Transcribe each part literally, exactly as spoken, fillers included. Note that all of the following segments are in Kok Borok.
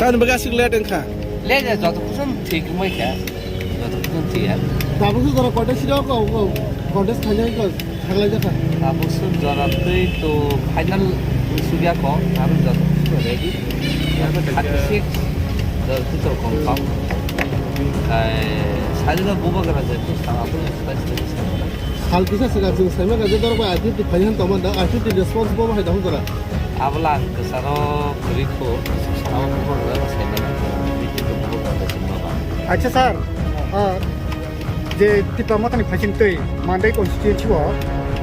Ani bagwi aswk late wngkha. Late ya, joto kusun thik wngkha. Joto kusun thik ya. Tabuk se jora koita sida ko, ko contest khainai ko, thaglai jakha. Tabuk se jora twi to final sugya ko, tabuk joto kusun ready. Thirty six, joto kusun confirm. Ai, sari da buba gara jai, kusun tabuk exercise. Sal kisa sika chwng saima kha je dorok bai I fifty phai han tongma da, I fifty response bo hai da hwn jora. Abla ang kwcharo kwrwi kho, abo bubagra saimano, meeting bubagra saimano. Acha sir, ah, je Tipra Mothani phaising twi Mandai constituency o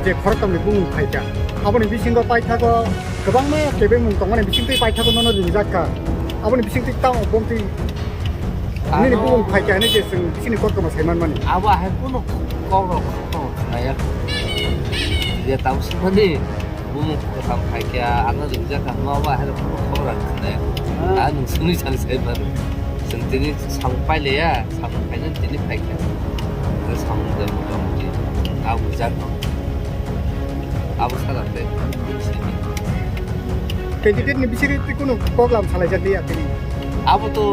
je khoroktham ni bumung phaikha, aboni bisingo paithago kwbangma kebengmung tongmani bisingtwi paithago nono ringjak kha, aboni bisingtwi tamo bomtwi nini bumung phaikha hinwi je chwng bisingni koktwma saimanmani. Abo ahai kunu kokrok khna ya. Je tamo swmani. Bumung kwtham phaikha, ano ringjak kha, ma ba hai rok khobor ang khnai. Ah. Ah, nwng sungni sani sai ba. Chwng tini samung paile ya, samung paina tini phaikha. Samung de motamuti. Ah, ujak no. Abo sara te. Candidate ni bisiri twi kunu program salai jak liya tini. Abo to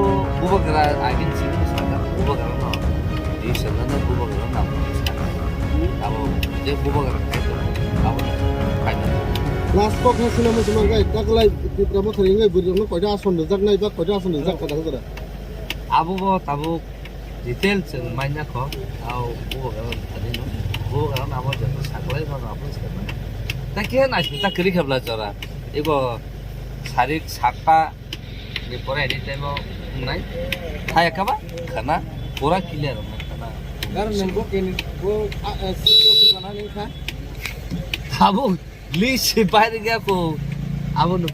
bubagra agin sini sana bubagra no. Di sana na bubagra na. Abo je bubagra kai to. Abo kai to. Last kok ha sina mo sima kai taklai Tipra Mothani ngai buri no koida ason de jak nai ba koida ason de jak ka dang dara. Abo bo tabuk Detail chwng manya kho, tao bubagra thani no, bubagra no abo joto saklai mano abo se mano. Ta khe nai ta kwrwi khe bla jora, ego sarik satta ni pore any time o wngnai, thaya kha ba khana pura clear wngnai khana. Gar nang bo keni bo a, a, sikyo ko jana ni kha. Abo list se bai rwgya ko, abo no.